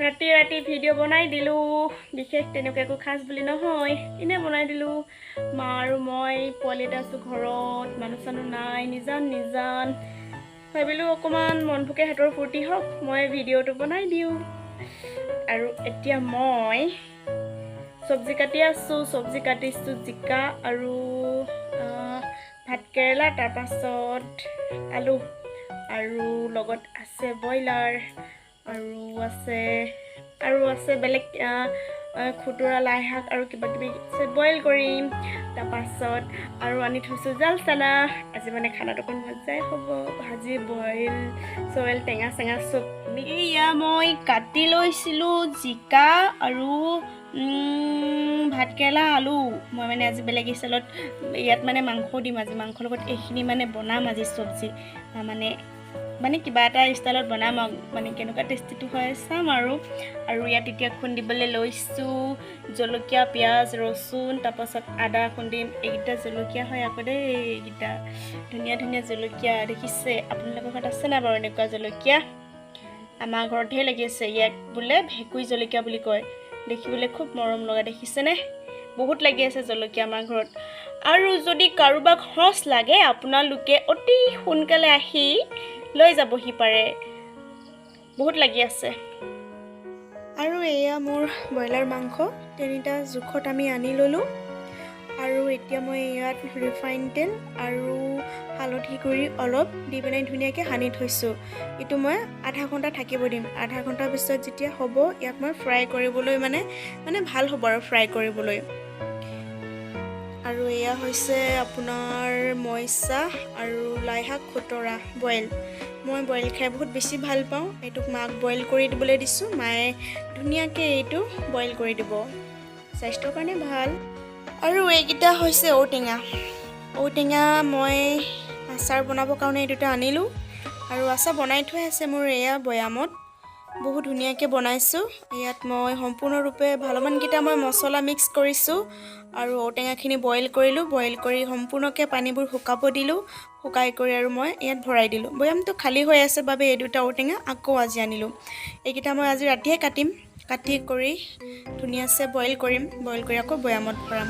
ৰাতি ৰাতি ভিডিঅ' বনাই দিলোঁ। বিশেষ তেনেকুৱা একো খাচ বুলি নহয়, এনেই বনাই দিলোঁ। মা আৰু মই পোৱালি এটা আছোঁ ঘৰত, মানুহ চানুহ নাই, নিজান নিজান। ভাবিলোঁ অকণমান মন ভোকে হাতৰ ফূৰ্তি হওক, মই ভিডিঅ'টো বনাই দিওঁ। আৰু এতিয়া মই চব্জি কাটি আছোঁ। চব্জি কাটিছোঁ জিকা আৰু ভাতকেৰেলা, তাৰপাছত আলু, আৰু লগত আছে ব্ৰইলাৰ, আৰু আছে বেলেগ খুতুৰা, লাই শাক আৰু কিবা কিবি আছে, বইল কৰিম। তাৰপাছত আৰু আনি থৈছোঁ জাল চানা। আজি মানে খানাটো অকণ মজাই হ'ব, ভাজি, বইল চইল, টেঙা চেঙা চব। এয়া মই কাটি লৈছিলোঁ জিকা আৰু ভাতকেৰেলা, আলু। মই মানে আজি বেলেগ ষ্টাইলত ইয়াত মানে মাংস দিম আজি, মাংসৰ লগত এইখিনি মানে বনাম আজি চব্জি, মানে মানে কিবা এটা ষ্টাইলত বনাম আৰু মানে কেনেকুৱা টেষ্টিটো হয় চাম আৰু। আৰু ইয়াত এতিয়া খুন্দিবলৈ লৈছোঁ জলকীয়া, পিঁয়াজ, ৰচুন, তাৰপাছত আদা খুন্দিম। এইকেইটা জলকীয়া হয় আকৌ দেই, এইকেইটা ধুনীয়া ধুনীয়া জলকীয়া দেখিছে। আপোনালোকৰ ঘৰত আছে নাই বাৰু এনেকুৱা জলকীয়া? আমাৰ ঘৰত ঢেৰ লাগি আছে। ইয়াক বোলে ভেকুৰী জলকীয়া বুলি কয়, দেখিবলৈ খুব মৰম লগা, দেখিছেনে? বহুত লাগি আছে জলকীয়া আমাৰ ঘৰত। আৰু যদি কাৰোবাক সঁচ লাগে, আপোনালোকে অতি সোনকালে আহি লৈ যাবহি পাৰে, বহুত লাগি আছে। আৰু এয়া মোৰ ব্ৰইলাৰ মাংস তিনিটা জোখত আমি আনি ল'লোঁ। আৰু এতিয়া মই ইয়াত ৰিফাইন তেল আৰু হালধি গুড়ি অলপ দি পেলাই ধুনীয়াকৈ সানি থৈছোঁ। এইটো মই আধা ঘণ্টা থাকিব দিম। আধা ঘণ্টাৰ পিছত যেতিয়া হ'ব, ইয়াক মই ফ্ৰাই কৰিবলৈ মানে মানে ভাল হ'ব আৰু ফ্ৰাই কৰিবলৈ। আৰু এয়া হৈছে আপোনাৰ মইচা আৰু লাই শাক খুতৰা বইল। মই বইল খাই বহুত বেছি ভাল পাওঁ। এইটোক মাক বইল কৰি দিবলৈ দিছোঁ, মায়ে ধুনীয়াকৈ এইটো বইল কৰি দিব, স্বাস্থ্যৰ কাৰণে ভাল। আৰু এইকেইটা হৈছে ঔটেঙা। ঔটেঙা মই আচাৰ বনাবৰ কাৰণে এই দুটা আনিলোঁ আৰু আচাৰ বনাই থোৱাই আছে মোৰ এয়া বৈয়ামত। বহুত ধুনীয়াকৈ বনাইছোঁ। ইয়াত মই সম্পূৰ্ণৰূপে ভালেমানকেইটা মই মছলা মিক্স কৰিছোঁ আৰু ঔটেঙাখিনি বইল কৰিলোঁ। বইল কৰি সম্পূৰ্ণকৈ পানীবোৰ শুকাব দিলোঁ। শুকাই কৰি আৰু মই ইয়াত ভৰাই দিলোঁ। বৈয়ামটো খালী হৈ আছে বাবে এই দুটা ঔটেঙা আকৌ আজি আনিলোঁ। এইকেইটা মই আজি ৰাতিয়ে কাটিম। কাটি কৰি ধুনীয়াছে বইল কৰিম। বইল কৰি আকৌ বৈয়ামত ভৰাম।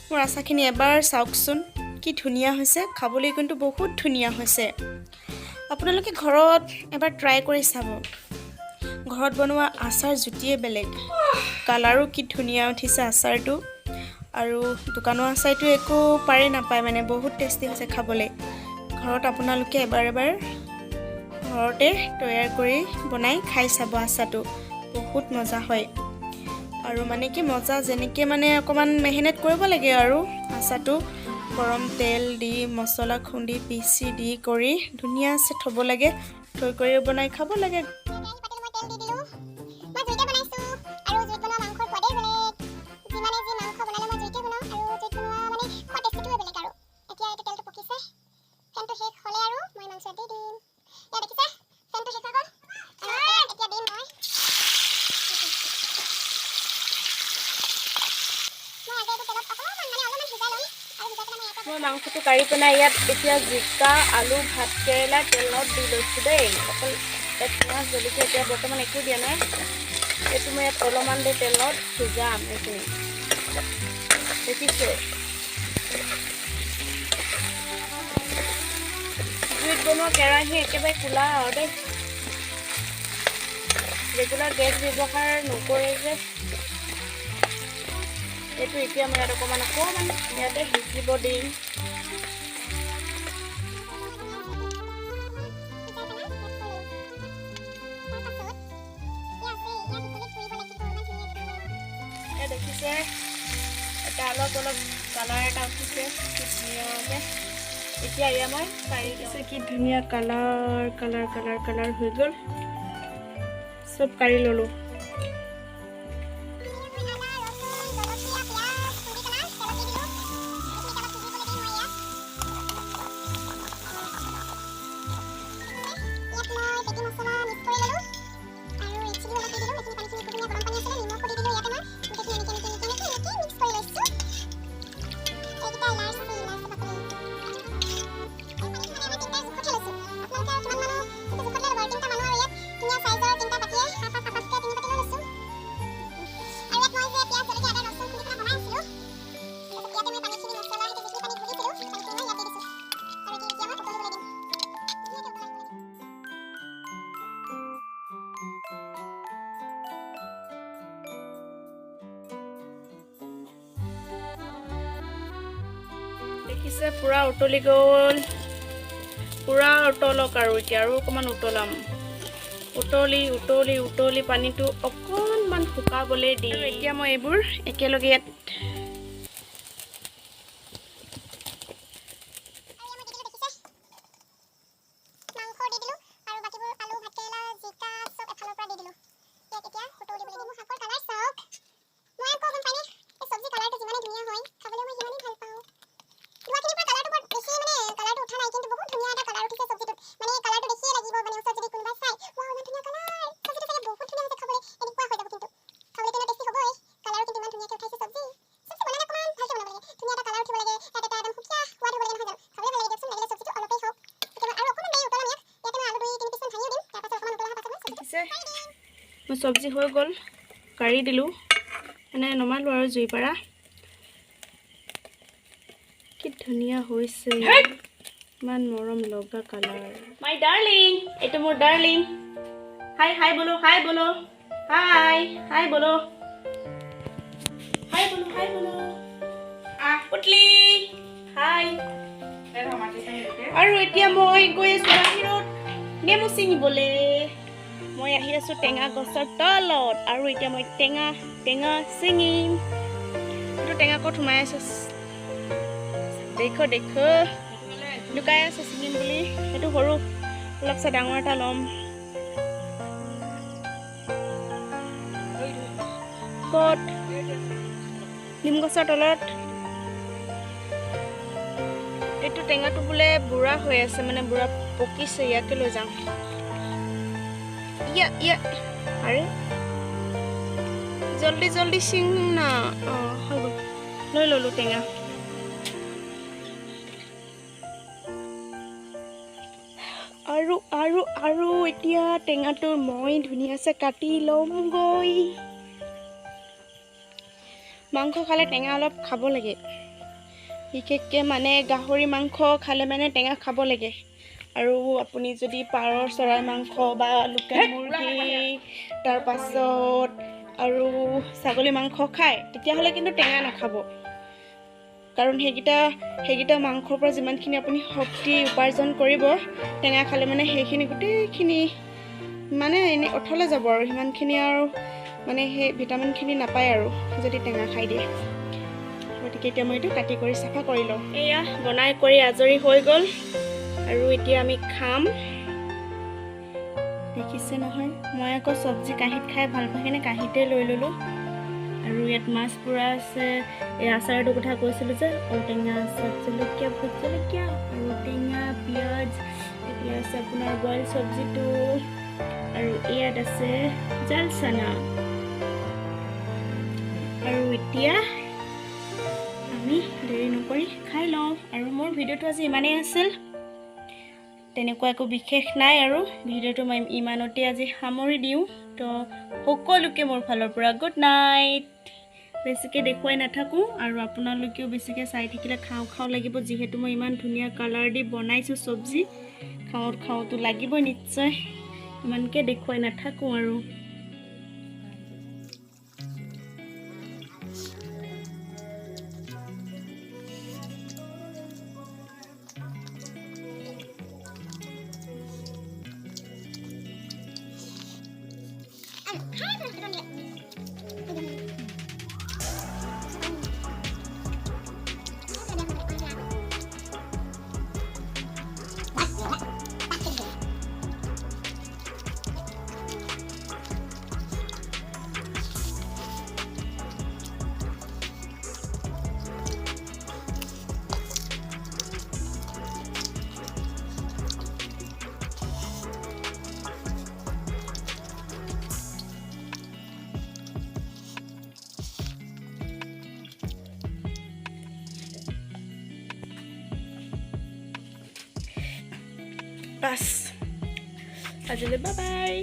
মোৰ আচাৰখিনি এবাৰ চাওকচোন, কি ধুনীয়া হৈছে। খাবলৈ কিন্তু বহুত ধুনীয়া হৈছে। আপোনালোকে ঘৰত এবাৰ ট্ৰাই কৰি চাব। ঘৰত বনোৱা আচাৰ জুতিয়ে বেলেগ। কালাৰো কি ধুনীয়া উঠিছে আচাৰটো। আৰু দোকানৰ আচাৰটো একো পাৰেই নাপায়, মানে বহুত টেষ্টি হৈছে খাবলৈ। ঘৰত আপোনালোকে এবাৰ এবাৰ ঘৰতে তৈয়াৰ কৰি বনাই খাই চাব আচাৰটো, বহুত মজা হয়। আৰু মানে কি মজা, যেনেকৈ মানে অকণমান মেহনত কৰিব লাগে আৰু আচাৰটো গৰম তেল দি মছলা খুন্দি পিচি দি কৰি ধুনীয়াছে থ'ব লাগে, থৈ কৰি বনাই খাব লাগে। কেৰাহী পাতিলো, মই তেল দি দিলোঁ। মই জুইতে বনাইছোঁ আৰু জুইত বনোৱা মাংসৰ সোৱাদেই বেলেগ। যিমানে যি মাংস বনালে মই জুইতে বনাওঁ আৰু জুইত বনোৱা মানে খোৱা টেষ্টিটোৱে বেলেগ। আৰু এতিয়া এইটো তেলটো পকিছে, ফেনটো শেষ হ'লে আৰু মই মাংস দি দিম। এয়া দেখিছে, ফেনটো শেষ হৈ গ'ল আৰু এয়া এতিয়া দিম মই। মই আগে এইটো তেলত অকণমান মানে অলপমান সিজাই ল'ম আৰু সিজাই পেলাই মই ইয়াৰ পৰা মই মাংসটো কাঢ়ি পেলাই ইয়াত এতিয়া জিকা, আলু, ভাত কেৰেলা তেলত দি লৈছোঁ দেই। অকল ইয়াত পিঁয়াজ, জলকীয়া এতিয়া বৰ্তমান একো দিয়া নাই। এইটো মই ইয়াত অলপমান দেৰি তেলত সিজাম এইখিনি। দেখিছে, জুইত বনোৱা কেৰাহী একেবাৰে ক'লা আৰু দেই। ৰেগুলাৰ গেছ ব্যৱহাৰ নকৰে যে। এইটো এতিয়া মই ইয়াত অকণমান অকণমান ইয়াতে সিজিব দিম। সিজাই পেলাই ইয়াত থৈ ল'লোঁ। তাৰপাছত এয়া আছে, এয়া শিকলিত পুৰিব লাগিব ইমান ধুনীয়া। এয়া দেখিছে, এটা অলপ অলপ কালাৰ এটা উঠিছে কি ধুনীয়াকৈ। এতিয়া এয়া মই কাঢ়ি দিছোঁ। কি ধুনীয়া কালাৰ কালাৰ কালাৰ কালাৰ হৈ গ'ল। চব কাঢ়ি ল'লোঁ। আদা, ৰচুন, জলকীয়া, পিঁয়াজ খুন্দি পেলাই তেলত দি দিলোঁ। এইখিনি তেলত সিজিবলৈ দিম মই ইয়াত। ইয়াত মই পেটি মছলা মিক্স কৰি ল'লোঁ আৰু ৰেড চিলি অলপ দি দিলোঁ। এইখিনি পানীখিনি কুহুমীয়া গৰম পানী আছিলে, নিমখো দি দিলোঁ ইয়াতে। মই গোটেইখিনি এনেকৈ এনেকৈ এনেকৈ এনেকৈ এনেকৈ মিক্স কৰি লৈছোঁ। এইকেইটা ইলাচি, ইলাচি বাকলি। এই পানীখিনি মানে মই তিনিটাৰ জোখতহে লৈছোঁ। আপোনালোকে আৰু কিমান মানুহ সেইটো জোখত লৈ ল'ব। আৰু তিনিটা মানুহ আৰু ইয়াত ধুনীয়া চাইজৰ তিনিটা বাতিয়ে হাফ হাফ হাফ হাফকৈ তিনি বাতি লৈ লৈছোঁ। দেখিছে, পূৰা উতলি গ'ল। পূৰা উতলক আৰু এতিয়া আৰু অকণমান উতলাম। উতলি উতলি উতলি পানীটো অকণমান শুকাবলৈ দিম। এতিয়া মই এইবোৰ একেলগে ইয়াত আৰু মই দি দিলোঁ, দেখিছে, মাংস দি দিলোঁ আৰু বাকীবোৰ আলু, ভাতকেৰেলা, জিকা চব এফালৰ পৰা দি দিলোঁ। ইয়াত এতিয়া উতলিবলৈ দিম। মোৰ শাকৰ কালাৰ চাওক। মই আকৌ গম পায়নে, এই চব্জি কালাৰটো যিমানে ধুনীয়া হয়, খাবলৈ মই সিমানেই ভাল পাওঁ। ধোৱাখিনিৰ পৰা কালাৰটো বৰ বেছি মানে কালাৰটো উঠা নাই, কিন্তু বহুত ধুনীয়া এটা কালাৰ উঠিছে চব্জিটোত। মানে কালাৰটো দেখিয়ে লাগিব, মানে ওচৰত যদি কোনোবাই চাই, "ৱাও, ইমান ধুনীয়া কালাৰ, চব্জিটো চাগে বহুত ধুনীয়া হৈছে খাবলৈ", এনেকুৱা হৈ যাব। কিন্তু খাবলৈ তেনে টেষ্টি হ'বই, কালাৰো কিন্তু ইমান ধুনীয়াকৈ উঠাইছে চব্জি। চব্জি বনালে অকণমান ভালকৈ বনাব লাগে, ধুনীয়া এটা কালাৰ উঠিব লাগে, ইয়াত এটা একদম সুকীয়া সোৱাদ হ'ব লাগে, নহয় জানো? খাবলৈ ভাল লাগে দিয়কচোন, লাগিলে চব্জিটো অলপেই হওক। এতিয়া মই আৰু অকণমান দেৰি উতলাম ইয়াত। ইয়াতে মই আলু 2-3 পিচমান ভাঙিও দিম। তাৰপাছত অকণমান উতল অহাৰ পাছত মই চব্জিটো দেখিছে, মোৰ চব্জি হৈ গ'ল। কাঢ়ি দিলোঁ, মানে নমালোঁ আৰু জুইৰ পৰা। কি ধুনীয়া হৈছে, ইমান মৰম লগা কালাৰ। মাই ডাৰ্লিং, এইটো মোৰ ডাৰ্লিং। হাই, হাই বলো, হাই বলো, হাই, হাই বলো, হাই বলো, হাই বলো, পুতলি, হাই। আৰু এতিয়া মই গৈ আছোঁ বাহিৰত নেমু ছিঙিবলৈ। মই আহি আছোঁ টেঙা গছৰ তলত আৰু এতিয়া মই টেঙা টেঙা ছিঙিম। এইটো টেঙা ক'ত সোমাই আছে? দেখো দেখো, লুকাই আছে ছিঙিম বুলি। সেইটো সৰু, অলপ চাই ডাঙৰ এটা ল'ম। ক'ত? নিম গছৰ তলত। এইটো টেঙাটো বোলে বুঢ়া হৈ আছে, মানে বুঢ়া পকিছে। ইয়াকে লৈ যাওঁ। ইয়া ইয়া, আৰে জল্দি জল্দি চিং না। অঁ, হৈ গ'ল, লৈ ল'লোঁ টেঙা। আৰু আৰু আৰু এতিয়া টেঙাটো মই ধুনীয়াছে কাটি ল'মগৈ। মাংস খালে টেঙা অলপ খাব লাগে, বিশেষকৈ মানে গাহৰি মাংস খালে মানে টেঙা খাব লাগে। আৰু আপুনি যদি পাৰ চৰাই মাংস বা লোকেল মুৰ্গী, তাৰপাছত আৰু ছাগলী মাংস খায়, তেতিয়াহ'লে কিন্তু টেঙা নাখাব। কাৰণ সেইকেইটা মাংসৰ পৰা যিমানখিনি আপুনি শক্তি উপাৰ্জন কৰিব, টেঙা খালে মানে সেইখিনি গোটেইখিনি মানে এনেই অথলে যাব আৰু সিমানখিনি আৰু মানে সেই ভিটামিনখিনি নাপায় আৰু যদি টেঙা খাই দিয়ে। গতিকে এতিয়া মই এইটো কাটি কৰি চাফা কৰি লওঁ। এয়া বনাই কৰি আজৰি হৈ গ'ল আৰু এতিয়া আমি খাম। দেখিছে নহয়, মই আকৌ চব্জি কাঁহীত খাই ভাল পাওঁ, সেইকাৰণে কাঁহীতে লৈ ল'লোঁ। আৰু ইয়াত মাছ পোৰা আছে, এই আচাৰটোৰ কথা কৈছিলোঁ যে, ঔটেঙা আচাৰ, জলকীয়া, ভোট জলকীয়া আৰু টেঙা, পিঁয়াজ। এইফালে আছে আপোনাৰ বইল চব্জিটো আৰু ইয়াত আছে জাল চানা। আৰু এতিয়া আমি দেৰি নকৰি খাই লওঁ। আৰু মোৰ ভিডিঅ'টো আজি ইমানেই আছিল, তেনেকুৱা একো বিশেষ নাই আৰু ভিডিঅ'টো মই ইমানতে আজি সামৰি দিওঁ। তো সকলোকে মোৰ ফালৰ পৰা গুড নাইট। বেছিকৈ দেখুৱাই নাথাকোঁ আৰু আপোনালোকেও বেছিকৈ চাই থাকিলে খাওঁ খাওঁ লাগিব, যিহেতু মই ইমান ধুনীয়া কালাৰ দি বনাইছোঁ চব্জি, খাওঁ খাওঁতো লাগিবই নিশ্চয়। ইমানকৈ দেখুৱাই নাথাকোঁ আৰু। বাছ, আজিলৈ বাই বাই।